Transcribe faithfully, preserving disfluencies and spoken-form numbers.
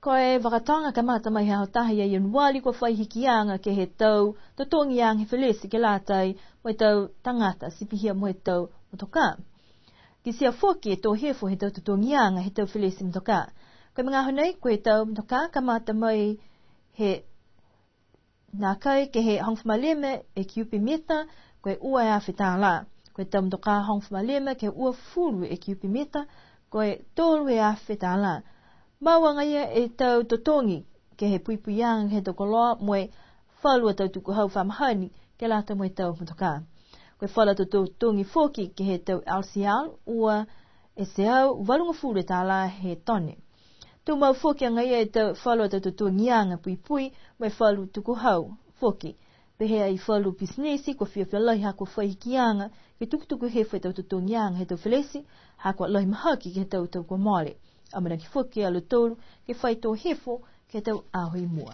Ko e vakatoga kamata mai he aho taha ia Ianuali kua fai hikiaga ke he tau totogiaga he felesi ke lata mo e tau tagata ti pihia mo e tau motokā. Kitia foki e tō hifo he tau totogiaga he tau felesi motokā. Ko e magaaho nei, ko e tau motokā kamata mai he nākai ke he hogofulu ma lima e kiupi mita, ko e ua e afe tālā. Ko e tau motokā hogofulu ma lima ke he uafulu e kiupi mita, ko e tolu e afe tālā. Mau agaia e tau totogi ke he puipuiaga he tau koloa mo e falu a tau tukuhau fa mahani ke lata mo e tau motokā. Ko e falu a tau totogi foki ke he tau L C L, ua e teau valugofulu e tālā he tone. Tumau foki agaia e tau falu a tau totogiaga puipui mo e falu tukuhau foki. Pehē e falu pisinisi kua fiafia lahi ha kua fai hikiaga ke tukutuku hifo e tau totogiaga he tau felesi, ha kua lahi mahaki ke he tau tau kua mole. Amanaki foki a lautolu ke fai tō hifo ke he tau aho i mua.